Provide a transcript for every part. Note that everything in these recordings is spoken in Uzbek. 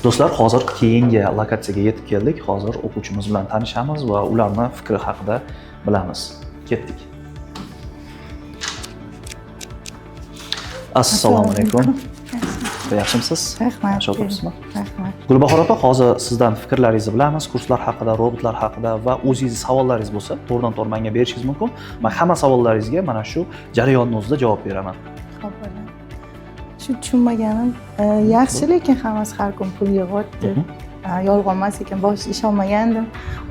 Do'stlar, hozir keyingi lokatsiyaga yetib keldik. Hozir o'quvchimiz bilan tanishamiz va ularni fikri haqida bilamiz. Ketdik. Assalomu alaykum. Yaxshimisiz? Rahmat. Yaxshi o'tiribsizmi? Rahmat. Gulbahor opa, hozir sizdan fikrlaringizni bilamiz, kurslar haqida, robotlar haqida va o'zingizni savollaringiz bo'lsa, to'g'ridan to'g'ri menga berishingiz mumkin. Men hamma savollaringizga mana shu jarayonni o'zida javob beraman. Xo'p, bo'ladi. Shu tushunmaganim, yaxshi, lekin hammasi har kun pul yig'yapti. Yolg'on emas ekan, boshida ishonmagandim.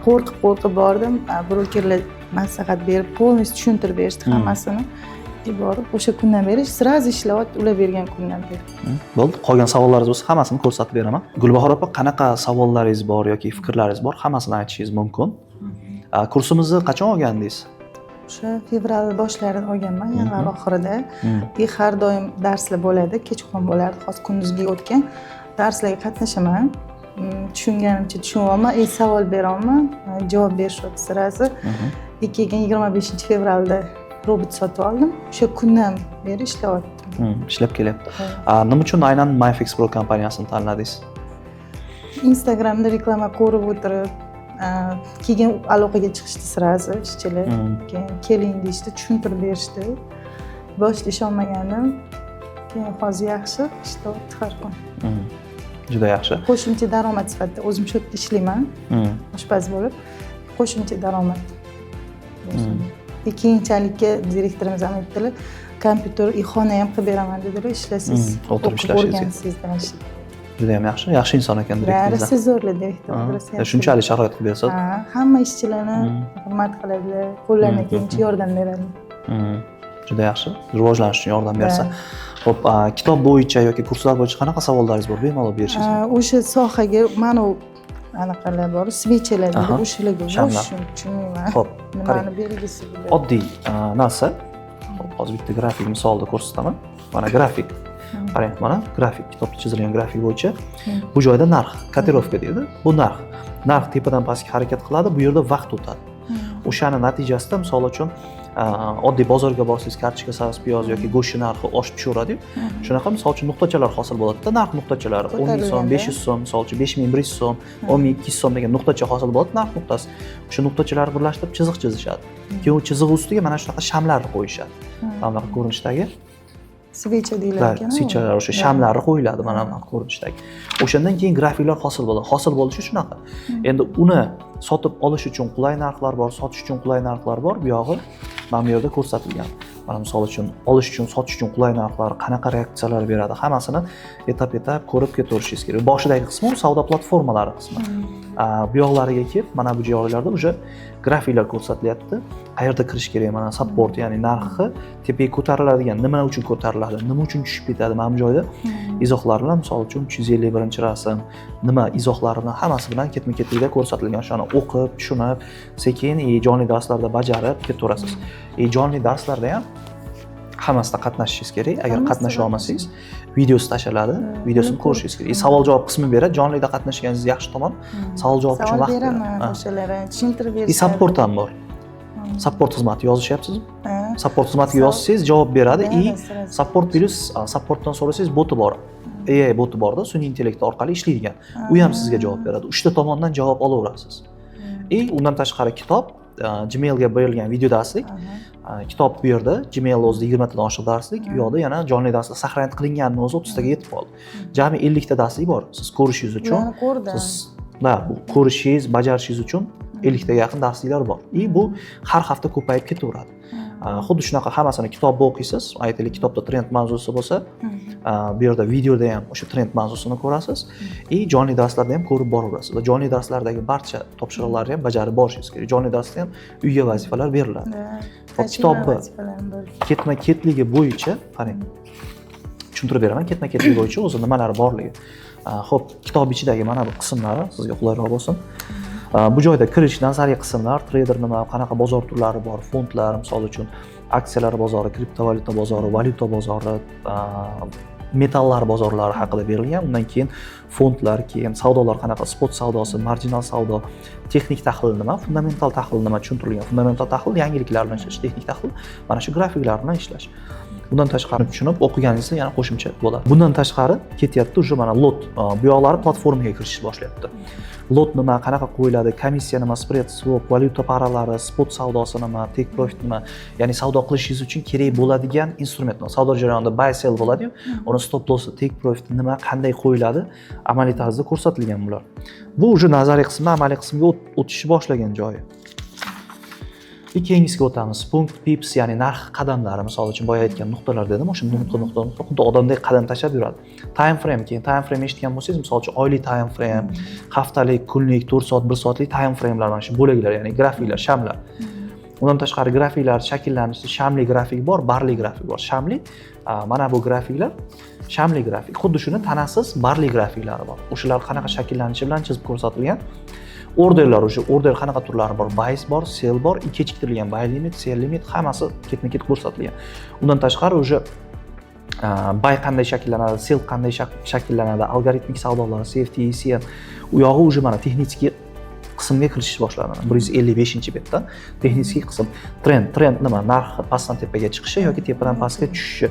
Qo'rqib qo'rqib bordim. Brokerlar maslahat berib, полностью tushuntirib berishdi hammasini. Borib, o'sha kundan beri сразу ishlayapti, ular bergan kundan beri. Bo'ldi. Qolgan savollaringiz bo'lsa, hammasini ko'rsatib beraman. Gulbahor opa, qanaqa savollaringiz bor yoki fikrlaringiz bor, hammasini aytishingiz mumkin. Kursimizni qachon olgandingiz? O'sha fevral boshlarida olganman, yanvar oxirida. И har doim darslar bo'ladi, kechqurun bo'lardi, hozir kunduzgi o'tgan. Darslarga qatnashaman. Tushunganimcha tushunyapman, и savol beryapman, javob berishyapti сразу. И keyin 25-fevralda robot sotib oldim. O'sha kundan beri ishlayaptim. Ishlab kelyapti. Nima uchun aynan MyFXPro kompaniyasini tanladingiz? Instagramda reklama ko'rib o'tirib, keyin aloqaga chiqishdi сразу ishchilar. Keyin keling deyishdi, tushuntirib berishdi. Boshida ishonmagandim. Keyin hozir yaxshi ishlayapti har kun. Juda yaxshi. Qo'shimcha daromad sifatida o'zim shu yerda ishlayman, oshpaz bo'lib, qo'shimcha daromad. И keyinchalikka direktorimiz ham aytdilar, kompyuter, xona ham qilib beraman dedilar, ishlasangiz, O'tirib o'qib ishlashingizga. o'rgansangiz. Juda ham yaxshi. Yaxshi inson ekan direktoringiz. Rosa zo'rlar direktor, rosa yaxshi. Shunchalik sharoit qilib bersa. Ha, hamma ishchilarni hurmat qiladilar, qo'llaridan kelgancha yordam beradi. Juda yaxshi. Rivojlanish uchun yordam bersa. Xo'p, kitob bo'yicha yoki kurslar bo'yicha qanaqa savollaringiz bor? Bemalol berishingiz mumkin. O'sha sohaga mana u anaqalar bor, свеча lar deydi, o'shalarga Shamlar. Вообще tushunmayman. Xo'p, qarang. Nimani belgisi bular? Oddiy narsa. Xo'p, hozir bitta grafik misolida ko'rsataman. Mana grafik. Qarang, mana grafik, kitobda chizilgan grafik bo'yicha bu joyda narx, котировка deydi. Bu narx. Narx tepadan pastga harakat qiladi, bu yerda vaqt o'tadi. O'shani natijasida, misol uchun, oddiy bozorga borsangiz, kartoshka, saviz, piyoz yoki go'shtni narxi oshib tushaveradi-yu. Shunaqa, misol uchun, nuqtachalar hosil bo'ladi-da, narx nuqtachalari 10 ming so'm, Ko'tarilganda. 500 so'm, misol uchun 5100 so'm, 10 200 so'm degan nuqtacha hosil bo'ladi, narx nuqtasi. O'sha nuqtachalarni birlashtirib chiziq chizishadi. Keyin u chiziq ustiga mana shunaqa shamlarni qo'yishadi. Mana bunaqa ko'rinishdagi Свеча deyilar ekan. Свеча lar, o'sha shamlari qo'yiladi mana bunaqa ko'rinishdagi. O'shandan keyin grafiklar hosil bo'ladi. Hosil bo'lishi shunaqa. Endi uni sotib olish uchun qulay narxlar bor, sotish uchun qulay narxlar bor. Bu yog'i mana bu yerda ko'rsatilgan. Mana misol uchun olish uchun, sotish uchun qulay narxlar, qanaqa reaksiyalar beradi, hammasini etap-etap ko'rib ketaverishingiz kerak. Boshidagi qismi u savdo platformalari qismi. Bu yoqlariga kelib, mana bu joylarda уже grafiklar ko'rsatilyapti. Qayerda kirish kerak, mana support, ya'ni narxi tepaga ko'tariladigan, nima uchun ko'tariladi, nima uchun tushib ketadi, mana bu joyda izohlar bilan, misol uchun 351-rasm, nima izohlari bilan, hammasi bilan ketma-ketlikda ko'rsatilgan. O'shani o'qib, tushunib, sekin и jonli darslarda bajarib ketaverasiz. И jonli darslarda ham hammasida qatnashishingiz kerak. Agar Hammasida qatnasha olmasangiz, videosi tashlanadi, videosini uni ko'rishingiz kerak. И ko'rib. Savol javob qismi beradi. Jonlida qatnashganingiz yaxshi tomon, savol javob uchun Savol vaqt beradi. beraman, o'shalar tushuntirib И berishadi. support ham bor. Support xizmati yozishyapsizmi? Ha. Support xizmatiga yozsangiz javob beradi и Сразу. support plus supportdan so'rasangiz, boti bor. AI boti borda, sun'iy intellekt orqali ishlaydigan. U ham sizga javob beradi. Uchta tomondan javob olaverasiz. И undan tashqari kitob, Gmailga berilgan video darslik, kitob bu yerda, Gmail o'zida 20 tadan oshiq darslik, u yoqda yana jonli darslar сохранить qilinganini o'zi 30 taga yetib qoldi. Jami 50 ta darslik bor. Siz ko'rishingiz uchun, Ularni ko'rdim. siz da bu ko'rishingiz, bajarishingiz uchun 50 taga yaqin darsliklar bor. И bu har hafta ko'payib ketaveradi. Xuddi shunaqa hammasini kitobda o'qiysiz. Aytaylik, kitobda trend mavzusi bo'lsa, bu yerda videoda ham o'sha trend mavzusini ko'rasiz и jonli darslarda ham ko'rib boraverasiz va jonli darslardagi barcha topshiriqlarni ham bajarib borishingiz kerak. Jonli darsda ham uyga vazifalar beriladi. Hop, kitobni Vazifalarim bor. ketma-ketligi bo'yicha qarang. Tushuntirib beraman ketma-ketligi bo'yicha o'zi nimalar borligi. Xo'p, kitob ichidagi mana bu qismlari sizga qulayroq bo'lsin. Bu joyda kirish, nazariy qismlar, treyder nima, qanaqa bozor turlari bor, fondlar, misol uchun aksiyalar bozori, kriptovalyuta bozori, valyuta bozori, metallar bozorlari haqida berilgan. Undan keyin fondlar, keyin savdolar qanaqa, spot savdosi, marjinal savdo, texnik tahlil nima, fundamental tahlil nima tushuntirilgan. Fundamental tahlil yangiliklar bilan ishlash, texnik tahlil mana shu grafiklar bilan ishlash. Bundan tashqari, tushunib o'qiganingizda yana qo'shimcha bo'ladi. Bundan tashqari ketyapti уже mana lot, bu yoqlari platformaga kirishni boshlayapti. Lot nima, qanaqa qo'yiladi, komissiya nima, spread, swap, valyuta paralari, spot savdosi nima, take profit nima, ya'ni savdo qilishingiz uchun kerak bo'ladigan instrument nima. Savdo jarayonida buy, sell bo'ladiyu, uni stop lossi, take profit nima, qanday qo'yiladi, amaliy tarzda ko'rsatilgan bular. Bu уже nazariy qismdan amaliy qismga o'tishni boshlagan joyi. И keyingisiga o'tamiz. Punkt, pips, ya'ni narx qadamlari. Misol uchun, boya aytgan nuqtalar dedim, o'sha nuqta, nuqta, nuqta, xuddi odamdek qadam tashlab yuradi. Time frame, keyin time frame eshitgan bo'lsangiz, misol uchun, oylik time frame, haftalik, kunlik, 4 soat, 1 soatlik time framelar, mana shu bo'laklar, ya'ni grafiklar, shamlar. Undan tashqari, grafiklar shakllanishi: shamli grafik bor, barli grafik bor. Shamli, mana bu grafiklar shamli grafik. Xuddi shuni tanasiz barli grafiklari bor. O'shalar qanaqa shakllanishi bilan chizib ko'rsatilgan. Orderlar, o'sha order qanaqa turlari bor, buy bor, sell bor и kechiktirilgan buy limit, sell limit, hammasi ketma ket ko'rsatilgan. Undan tashqari, уже buy qanday shakllanadi, sell qanday shakllanadi, algoritmik savdolar, CFD, ECN, u yog'i уже mana texnik qismga kirishishni boshladi. 155-betdan texnik qism, trend. Trend nima? Narx pastdan tepaga chiqishi yoki tepadan pastga tushishi,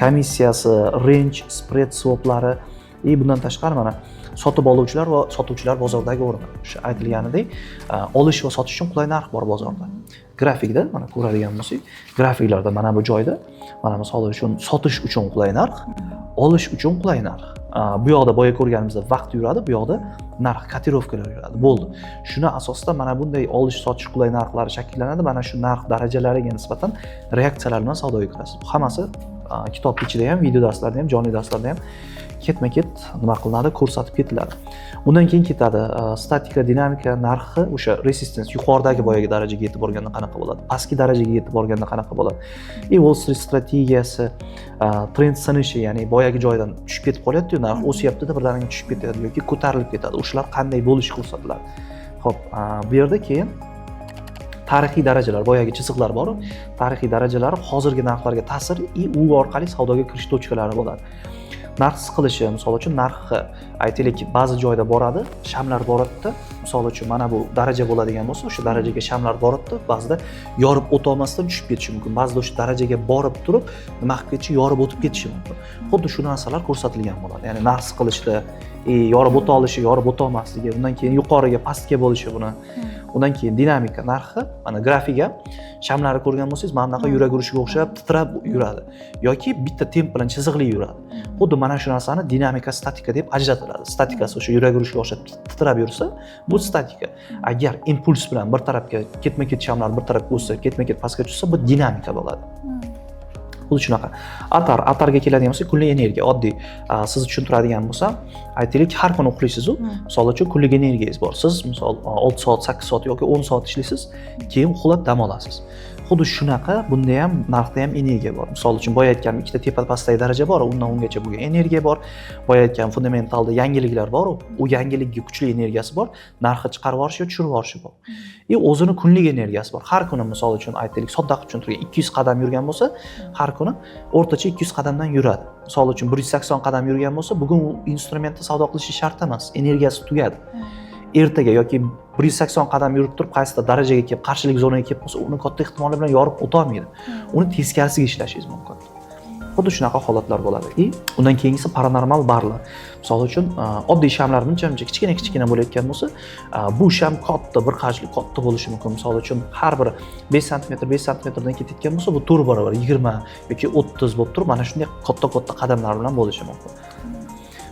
komissiyasi, range, spread, swaplari. И bundan tashqari, mana sotib oluvchilar va sotuvchilar bozordagi o'rni. O'sha aytilganidek, olish va sotish uchun qulay narx bor bozorda. Grafikda mana ko'radigan bo'lsak, grafiklarda mana bu joyda, mana misol uchun, sotish uchun qulay narx, olish uchun qulay narx. Bu yoqda boya ko'rganimizda vaqt yuradi, bu yoqda narx, котировка lar yuradi, bo'ldi. Shuni asosida mana bunday olish sotish qulay narxlari shakllanadi. Mana shu narx darajalariga nisbatan reaksiyalar bilan savdoga kirasiz. Bu hammasi kitob ichida ham, video darslarda ham, jonli darslarda ham ketma ket nima qilinadi, ko'rsatib ketiladi. Undan keyin ketadi statika, dinamika, narxi o'sha resistance, yuqoridagi boyagi darajaga yetib borganda qanaqa bo'ladi, pastki darajaga yetib borganda qanaqa bo'ladi. И Wall Street strategiyasi, trend sinishi, ya'ni boyagi joydan tushib ketib qolyaptiyu, narx o'syaptida, birdaniga tushib ketadi yoki ko'tarilib ketadi, o'shalar qanday bo'lishi ko'rsatiladi. Ho'p, bu yerda keyin tarixiy darajalar, boyagi chiziqlar boru, tarixiy darajalari, hozirgi narxlarga ta'sir и u orqali savdoga kirish точка lari bo'ladi. Narx siqilishi, misol uchun, narxi, aytaylik, ba'zi joyda boradi, shamlar boradida, misol uchun, mana bu daraja bo'ladigan bo'lsa, o'sha darajaga shamlar boradida, ba'zida yorib o'tolmasdan tushib ketishi mumkin, ba'zida o'sha darajaga borib turib nima qilib ketishi, yorib o'tib ketishi mumkin. Xuddi shu narsalar ko'rsatilgan bo'ladi, ya'ni narx siqilishda и yorib o'ta olishi, yorib o'tolmasligi, undan keyin yuqoriga, pastga bo'lishi buni. Undan keyin dinamika narxi, mana grafik ham, shamlarni ko'rgan bo'lsangiz, mana bunaqa yurak urishiga o'xshab titrab yuradi yoki bitta temp bilan chiziqli yuradi. Xuddi mana shu narsani dinamika, statika deb ajratiladi. Statikasi o'sha yurak urishiga o'xshab titrab yursa, bu statika. Agar impuls bilan bir tarafga ketma ket shamlar bir tarafga o'ssa, ketma ket pastga tushsa, bu dinamika bo'ladi. Xuddi shunaqa. Atar, atarga keladigan bo'lsak, kunlik energiya oddiy. Siz tushuntiradigan bo'lsam, aytaylik, har kuni uxlaysizu, misol uchun, kunlik energiyangiz bor. Siz, misol, 6 soat, 8 soat yoki 10 soat ishlaysiz, keyin uxlab dam olasiz. Xuddi shunaqa bunda ham, narxda ham energiya bor. Misol uchun, boya aytganim, ikkita tepa pastdagi daraja bor, undan ungacha bo'lgan energiya bor. Boya aytgan fundamentalda yangiliklar bor, u yangilikka kuchli energiyasi bor, narxi chiqarib yuborishi yo tushirib yuborishi bor. И o'zini kunlik energiyasi bor. Har kuni, misol uchun, aytaylik, sodda qilib tushuntirgan, 200 qadam yurgan bo'lsa, har kuni o'rtacha 200 qadamdan yuradi. Misol uchun, 180 qadam yurgan bo'lsa, bugun u instrumentda savdo qilishi shart emas, energiyasi tugadi. Ertaga yoki 180 qadam yurib turib, qaysidir darajaga kelib, qarshilik zonaga kelib qolsa, uni katta ehtimol bilan yorib o'tolmaydi, uni teskarisiga ishlashingiz mumkin. Xuddi shunaqa holatlar bo'ladi. И undan keyingisi paranormal barlar. Misol uchun, oddiy shamlar buncha muncha kichkina kichkina bo'layotgan bo'lsa, bu sham katta, bir qarichlik katta bo'lishi mumkin. Misol uchun, har biri 5 santimetr, 5 santimetrdan ketayotgan bo'lsa, bu 4 barobar, 20 yoki 30 bo'lib turib, mana shunday katta katta qadamlar bilan bo'lishi mumkin.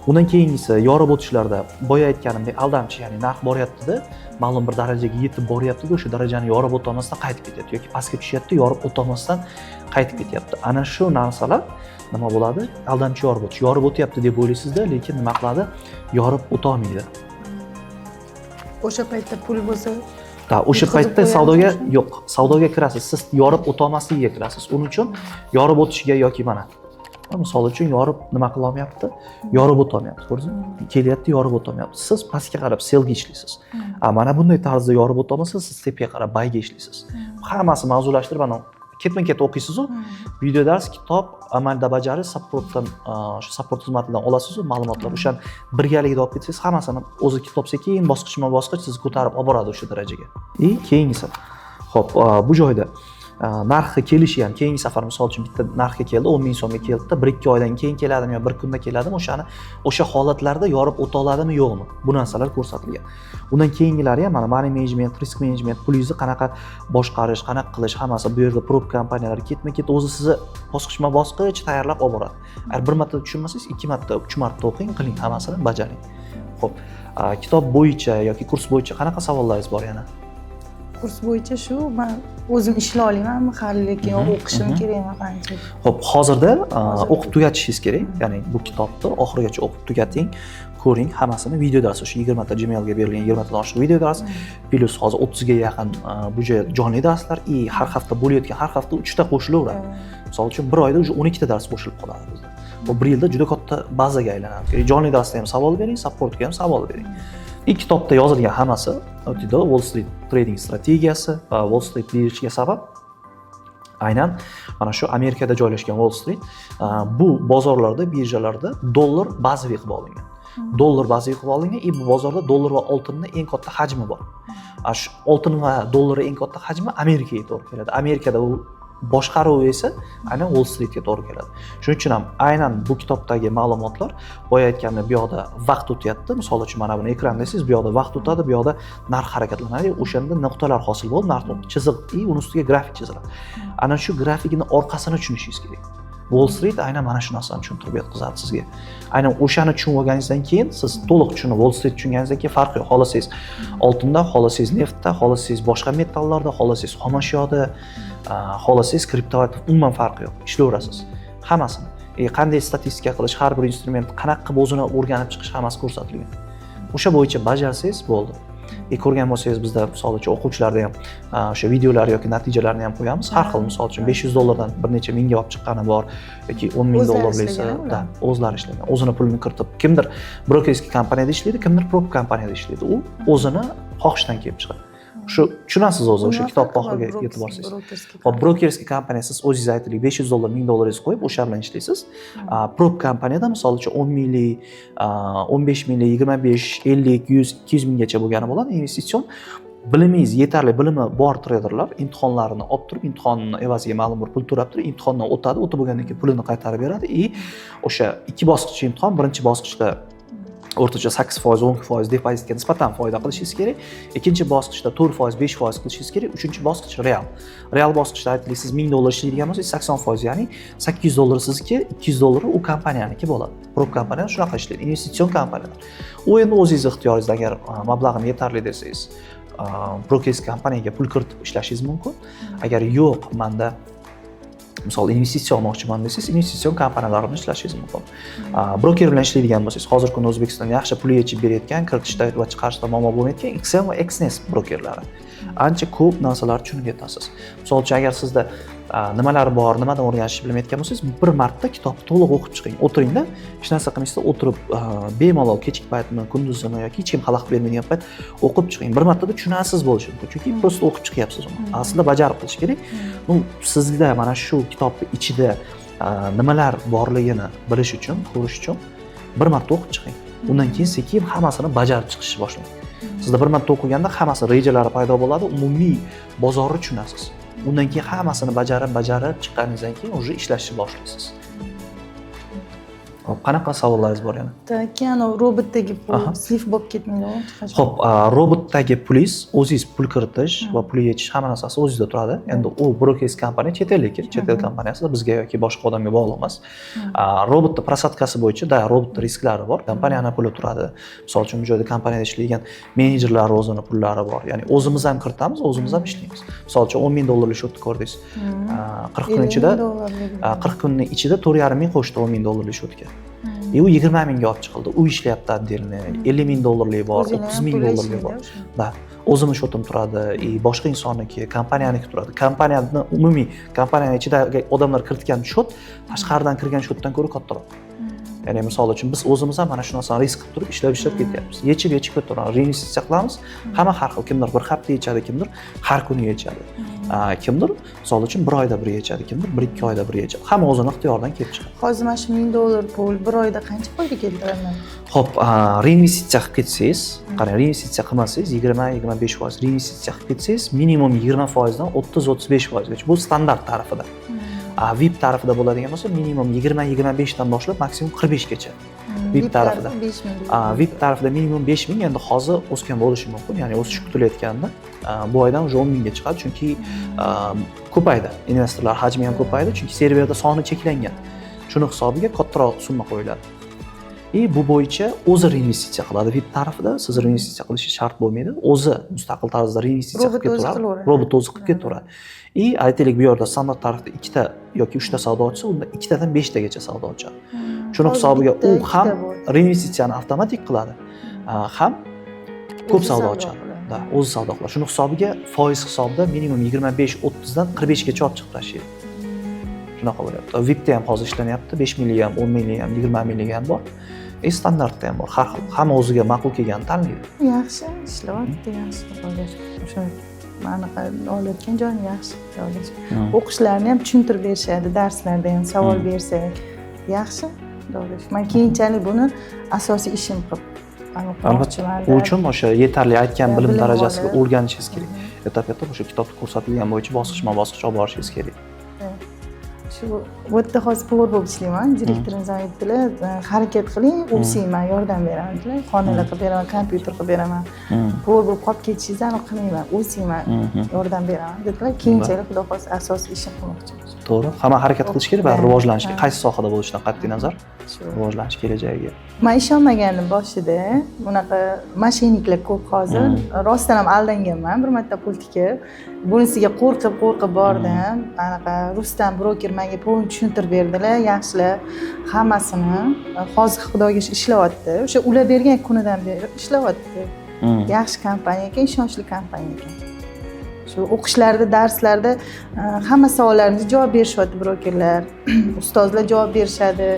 Undan keyingisi yorib o'tishlarda, boya aytganimdek, aldamchi, ya'ni narx boryaptida, ma'lum bir darajaga yetib boryaptida, o'sha darajani yorib o'tolmasdan qaytib ketyapti yoki pastga tushyapti, yorib o'tolmasdan qaytib ketyapti. Ana shu narsalar nima bo'ladi? Aldamchi yorib o'tish. Yorib o'tyapti deb o'ylaysizda, lekin nima qiladi? Yorib o'tolmaydi. O'sha paytda pul bo'lsa, Да, o'sha yutqazib paytda qo'yamiz savdoga o'sha? Yo'q, savdoga kirasiz. Siz yorib o'tolmasligiga kirasiz. Uning uchun yorib o'tishiga yoki mana misol uchun, yorib nima qilolmayapti? Yorib o'tolmayapti, ko'rdingizmi? Kelyapti, yorib o'tolmayapti. Siz pastga qarab sellga ishlaysiz. A mana bunday tarzda yorib o'tolmasa, siz tepaga qarab buyga ishlaysiz. Hammasi mavzulashtirib, mana ketma ket o'qiysizu, video dars, kitob, amalda bajarish, supportdan, shu support xizmatidan olasizu ma'lumotlar, o'shani birgalikda olib ketsangiz, hammasini o'zi kitob sekin bosqichma bosqich sizni ko'tarib olib boradi o'sha darajaga. И keyingisi, ho'p, bu joyda Narxi kelishi ham keyingi safar, misol uchun, bitta narxga keldi, 10 000 so'mga keldida, 1-2 oydan keyin keladimi yo bir kunda keladimi, o'shani o'sha holatlarda yorib o'ta oladimi, yo'qmi, bu narsalar ko'rsatilgan. Undan keyingilari ham mana money management, risk management, pulingizni qanaqa boshqarish, qanaqa qilish, hammasi bu yerda. Prop kompaniyalar ketma ket o'zi sizni bosqichma bosqich tayyorlab olib boradi. Agar bir marta tushunmasangiz, ikki marta, uch marta o'qing, qiling, hammasini bajaring. Ho'p, kitob bo'yicha yoki kurs bo'yicha qanaqa savollaringiz bor yana? Kurs bo'yicha shu, man o'zim ishlay olamanmi hali, lekin o'qishim kerakmi qancha? Ho'p, hozirda Hozir. o'qib tugatishingiz kerak, ya'ni bu kitobni oxirigacha o'qib tugating, ko'ring hammasini. Video dars, o'sha 20 ta Gmailga berilgan 20 tadan oshiq video dars, plyus hozir 30 ga yaqin bu joy jonli darslar и har hafta bo'layotgan, har hafta uchta qo'shilaveradi. Misol uchun, bir oyda уже 12 ta dars qo'shilib qoladi bizda. Bu bir yilda juda katta bazaga aylanadi. Jonli darsda ham savol bering, supportga ham savol bering. И kitobda yozilgan hammasi deydi, Wall Street trading strategiyasi va Wall Street deyilishiga sabab aynan mana shu Amerikada joylashgan Wall Street. Bu bozorlarda, birjalarda dollar bazaviy qilib olingan, dollar bazaviy qilib olingan. И bu bozorda dollar va oltinni eng katta hajmi bor. Shu oltin va dollarni eng katta hajmi Amerikaga to'g'ri keladi. Amerikada u boshqaruv esa aynan Wall Streetga to'g'ri keladi. Shuning uchun ham aynan bu kitobdagi ma'lumotlar, boya aytganimdek, bu yoqda vaqt o'tyapti. Misol uchun, mana buni ekran desangiz, bu yoqda vaqt o'tadi, bu yoqda narx harakatlanadi. O'shanda nuqtalar hosil bo'lib, narx chiziq и uni ustiga grafik chiziladi. Ana shu grafikni orqasini tushunishingiz kerak. Wall Street aynan mana shu narsani tushuntirib yetkazadi sizga. Aynan o'shani tushunib olganingizdan keyin, siz to'liq tushunib, Wall Street tushunganingizdan keyin farqi yo'q, xohlasangiz oltinda, xohlasangiz neftda, xohlasangiz boshqa metallarda, xohlasangiz xomashyoda, xohlasangiz kriptovalyuta, umuman farqi yo'q, ishlayverasiz hammasini. Qanday statistika qilish, har bir instrument qanaqa qilib o'zini o'rganib chiqish, hammasi ko'rsatilgan. O'sha bo'yicha bajarsangiz bo'ldi. Ko'rgan bo'lsangiz, bizda, misol uchun, o'quvchilarda ham o'sha videolar yoki natijalarni ham qo'yamiz har xil. Misol uchun, 500 dollardan bir necha mingga olib chiqqani bor yoki 10 000 O'zlari dollarlisi. ishlagan ular? Да, o'zlari ishlagan, o'zini pulini kiritib. Kimdir брокерский kompaniyada ishlaydi, kimdir prop kompaniyada ishlaydi, u o'zini xohishidan kelib chiqadi. Shu tushunasiz o'zi o'sha kitobni oxiriga yetib borsangiz. Hop, брокерский kompaniya, siz o'zingiz aytaylik, 500 dollar, 1000 dollaringizni qo'yib, o'sha bilan ishlaysiz. Prop kompaniyada, misol uchun, 10 minglik, 15 minglik, 25, 50, 100, 200 minggacha bo'lgani bo'ladi. Investitsion bilimingiz yetarli, bilimi bor treyderlar imtihonlarini olib turib, imtihonni evaziga ma'lum bir pul to'lab turib, imtihondan o'tadi. O'tib bo'lgandan keyin pulini qaytarib beradi. И o'sha ikki bosqich imtihon: birinchi bosqichda o'rtacha 8%, 10% depozitga nisbatan foyda qilishingiz kerak, ikkinchi bosqichda 4%, 5% qilishingiz kerak, uchinchi bosqich real. Real bosqichda, aytaylik, siz 1000 dollar ishlaydigan bo'lsangiz, 80%, ya'ni 800 dollar sizniki, 200 dollari u kompaniyaniki bo'ladi. Prop kompaniyalar shunaqa ishlaydi, investitsion kompaniyalar. U endi o'zingizni ixtiyoringizda. Agar mablag'im yetarli desangiz, брокерский kompaniyaga pul kiritib ishlashingiz mumkin. Agar yo'q, manda, misol, investitsiya olmoqchiman desangiz, investitsion kompaniyalar bilan ishlashingiz mumkin. Broker bilan ishlaydigan bo'lsangiz, hozirgi kunda O'zbekistonda yaxshi pul yechib berayotgan, kiritishda va chiqarishda muammo bo'lmayotgan XM va Exness brokerlari. Ancha ko'p narsalarni tushunib yetasiz. Misol uchun, agar sizda nimalar bor, nimadan o'rganishni bilmayotgan bo'lsangiz, bir marta kitobni to'liq o'qib chiqing. O'tiringda, hech narsa qilmaysizda, o'tirib, bemalol kechki paytmi, kunduzimi yoki hech kim xalaqit bermaydigan payt o'qib chiqing. Bir martada tushunarsiz bo'lishi mumkin, chunki просто o'qib chiqyapsiz uni. Aslida bajarib qilish kerak. Ну, sizda mana shu kitobni ichida nimalar borligini bilish uchun, ko'rish uchun bir marta o'qib chiqing. Undan keyin sekin hammasini bajarib chiqishni boshlang. Sizda bir marta o'qiganda hammasi rejalari paydo bo'ladi, umumiy bozorni tushunasiz. Undan keyin hammasini bajarib bajarib chiqqaningizdan keyin уже ishlashni boshlaysiz. Hop, qanaqa savollaringiz bor yana? Keyin anavi robotdagi pul слив bo'lib ketmaydimi hech qachon? Ho'p, robotdagi pulingiz, o'zingiz pul kiritish va pul yechish, hamma narsasi o'zingizda turadi. Endi u брокерский kompaniya chet elniki, chet el kompaniyasi, bizga yoki boshqa odamga bog'liq emas. Robotni просадка si bo'yicha, да, robotni risklari bor. Kompaniyani puli turadi. Misol uchun, bu joyda kompaniyada ishlaydigan menejerlar o'zini pullari bor. Ya'ni o'zimiz ham kiritamiz, o'zimiz ham ishlaymiz. Misol uchun, 10 000 dollarlik счет ni ko'rdingiz. 40 kun 50 ichida ming dollarlik. 40 kunning ichida 4,5 ming qo'shdi 10 000 dollarlik счет ga. И u 20 mingga olib chiqildi. U ishlayapti отдельно. 50 000 dollarlik bor, O'zinglar 30 ham ming pul dollarlik bor. ishlaydi o'sha. Да. O'zimni счет im turadi, и boshqa insonniki, kompaniyaniki turadi. Kompaniyani umumiy, kompaniyani ichidagi odamlar kiritgan счет tashqaridan kirgan счет dan ko'ra kattaroq. Ya'ni misol uchun biz o'zimiz ham mana shu narsani risk qilib turib ishlab ishlab ketyapmiz. Yechib yechib ketaveramiz, reinvestitsiya qilamiz. Hamma har xil, kimdir bir hafta yechadi, kimdir har kuni yechadi. Kimdir misol uchun bir oyda bir yechadi, kimdir 1-2 oyda bir yechadi. Hamma o'zini ixtiyoridan kelib chiqadi. Hozir mana shu 1000 dollar pul bir oyda qancha foyda keltiraman? Ho'p, reinvestitsiya qilib ketsangiz, qarang, reinvestitsiya qilmasangiz 20-25%, reinvestitsiya qilib ketsangiz minimum 20%dan 30-35%gacha, bu standart tarifida. VIP tarifida bo'ladigan bo'lsa, minimum 20-25dan boshlab maksimum 45gacha. VIP tarifida. 5000. VIP tarifida minimum 5000, endi hozir o'sgan bo'lishi mumkin, ya'ni o'sish kutilayotganda bu oydan уже 10 mingga chiqadi, chunki ko'paydi, investorlar hajmi ham ko'paydi, chunki serverda soni cheklangan. Shuni hisobiga kattaroq summa qo'yiladi. И bu bo'yicha o'zi reinvestitsiya qiladi VIP tarafida, siz reinvestitsiya qilishingiz shart bo'lmaydi. O'zi mustaqil tarzda reinvestitsiya Robot qilib o'zi ketaveradi. qilaveradi. Robot o'zi qilib ketaveradi. И aytaylik, bu yerda standart tarifda ikkita yoki uchta savdo ochsa, unda ikkitadan beshtagacha savdo ochadi. Shuni Hozir hisobiga bitta, u ikkita ham bo'ldi. Reinvestitsiyani avtomatik qiladi, ham ko'p O'zi savdo savdo ochadi. qiladi. Да, o'zi savdo qiladi. Shuni hisobiga foiz hisobida minimum 25-30dan 45gacha olib chiqib tashlaydi. Shunaqa bo'lyapti. VIPda ham hozir ishlanyapti. 5 minglik ham, 10 minglik ham, 20 minglik ham bor. И standartda ham bor. Har xil. Hamma o'ziga ma'qul kelganini tanlaydi. Yaxshi ishlayapti, yaxshi, Xudoga shukur. O'sha anaqa olayotgan joyim yaxshi, Xudoga shukur. O'qishlarni ham tushuntirib berishadi, darslarda ham savol bersak yaxshi, Xudoga shukur. Man keyinchalik buni asosiy ishim qilib anaqa Albatta. qilmoqchiman. U uchun o'sha yetarli aytgan Ya, bilim bilim darajasiga olib. o'rganishingiz kerak. Etap etap o'sha kitobda ko'rsatilgan bo'yicha bosqichma bosqich olib borishingiz kerak. Shu bu yerda hozir повар bo'lib ishlayman. Direktorimiz ham aytdilar, harakat qiling, o'sing, man yordam beraman dedilar, xonalar qilib beraman, kompyuter qilib beraman, повар bo'lib qolib ketishingizni aniq qilmayman, o'sing, man yordam beraman dedilar. Keyinchalik, xudo xohlasa, asosiy ishim qilmoqchiman. To'g'ri. Hamma harakat qilish kerak, baribir rivojlanish kerak. Qaysi sohada bo'lishidan qat'iy nazar Shu rivojlanish kelajagiga. Man ishonmagandim boshida, bunaqa мошенник lar ko'p hozir. Rostdan ham aldanganman bir marta pul tikib. Bunisiga qo'rqib qo'rqib bordim. Anaqa Rustam broker menga полный tushuntirib berdilar, yaxshilab hammasini. Hozir, Xudoga shukur, ishlayapti. O'sha ular bergan kunidan beri ishlayapti. Yaxshi kompaniya ekan, ishonchli kompaniya ekan. Shu o'qishlarda, darslarda hamma savollarimizga javob berishyapti brokerlar, ustozlar javob berishadi.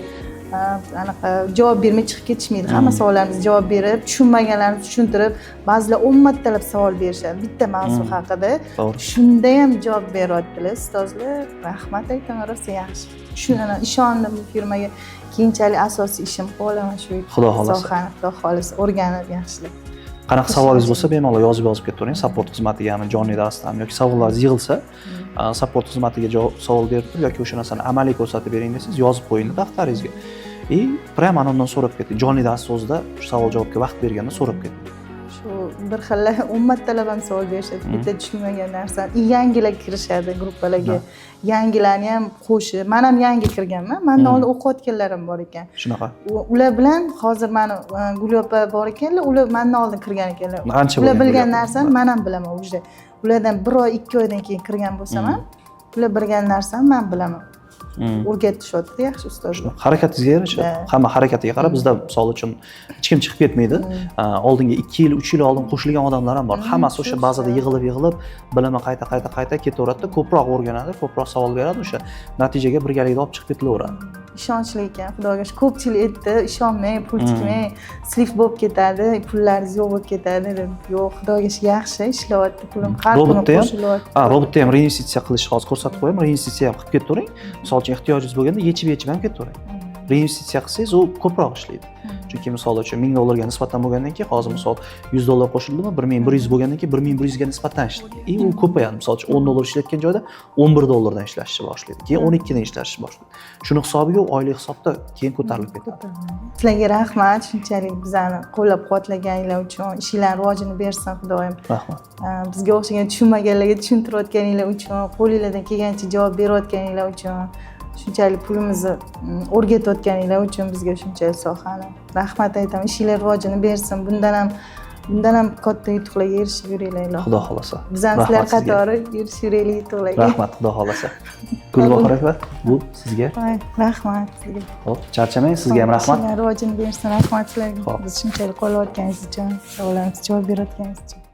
Anaqa javob bermay chiqib ketishmaydi, hamma savollarimizga javob berib, tushunmaganlarini tushuntirib, ba'zilar 10 martalab savol berishadi bitta mavzu haqida. Shunda ham javob beryaptilar ustozlar. Rahmat aytaman, rosa yaxshi. Ishondim bu firmaga. Keyinchalik asosiy ishim qilib olaman shu Xudo xohlasa. sohani, xudo xohlasa, o'rganib yaxshilab. Qanaqa savolingiz bo'lsa, bemalol yozib yozib ketavering support xizmatigami, jonli darsdami yoki savollaringiz yig'ilsa, support xizmatiga javob savol berib turib yoki o'sha narsani amaliy ko'rsatib bering desangiz, yozib qo'ying daftaringizga. И прямо ana undan so'rab keting. Jonli dars o'zida shu savol javobga vaqt berganda so'rab keting. Shu bir xillar 10 martalab ham savol berishadi bitta tushunmagan narsani. И yangilar kirishadi gruppalarga, yangilarni ham qo'shib, man ham yangi kirganman, mandan oldin o'qiyotganlar ham bor ekan. Shunaqa. Ular bilan hozir mani Gul opa bor ekanlar, ular mandan oldin kirgan ekanlar. Ancha Ular bo'lgan bilgan Gul opa. Narsani man ham bilaman уже. Ulardan bir oy, 2 oydan keyin kirgan bo'lsam ham, ular bilgan narsani man bilaman. O'rgatishyapti yaxshi ustozlar. Harakatingizga yarasha. Hamma harakatiga qarab, bizda misol uchun hech kim chiqib ketmaydi. Oldingi 2 yil, 3 yil oldin qo'shilgan odamlar ham bor. Hammasi o'sha bazada yig'ilib yig'ilib, bilimi qayta qayta qayta ketaveradida, ko'proq o'rganadi, ko'proq savol beradi, o'sha natijaga birgalikda olib chiqib ketilaveradi. Ishonchli ekan, Xudoga shukur. Ko'pchilik aytdi, ishonmang, pul tikmang, слив bo'lib ketadi, pullaringiz yo'q bo'lib ketadi deb. Yo'q, Xudoga shukur, yaxshi ishlayapti pulim, har kuni Robotda ham qo'shilyapti. Ha, robotda ham reinvestitsiya qilish hozir ko'rsatib qo'yaman. Reinvestitsiya ham qilib ketavering. Misol uchun, ehtiyojingiz bo'lganda yechib yechib ham ketavering. Reinvestitsiya qilsangiz, u ko'proq ishlaydi. Chunki misol uchun 1000 dollarga nisbatan bo'lgandan keyin, hozir misol 100 dollar qo'shildimi, 1100 bo'lgandan keyin 1100ga nisbatan ishlaydi. И u ko'payadi. Misol uchun, 10 dollar ishlayotgan joyda 11 dollardan ishlashni boshlaydi, keyin 12dan ishlashni boshlaydi. Shuni hisobiga u oylik hisobda keyin ko'tarilib ketadi. Sizlarga rahmat, shunchalik bizani qo'llab quvvatlaganinglar uchun. Ishinglarni rivojini bersin Xudoyim. Rahmat. Bizga o'xshagan tushunmaganlarga tushuntirayotganinglar uchun, qo'linglardan kelgancha javob berayotganinglar uchun, shunchalik pulimizni o'rgatayotganinglar uchun bizga shunchalik sohani, rahmat aytaman. Ishinglar rivojini bersin, bundan ham katta yutuqlarga erishib yuringlar, ilohim. Xudo xohlasa. Biz ham sizlar Rahmat sizga. Qatori erishib yuraylik yutuqlarga. Rahmat, xudo xohlasa. Gulbahor aka, bu sizga. Voy, rahmat sizga. Ho'p, charchamang, sizga ham rahmat. Ishinglar rivojini bersin, rahmat sizlarga. Xo'p. Biz shunchalik qo'llayotganingiz uchun, savollarimizga javob berayotganingiz uchun.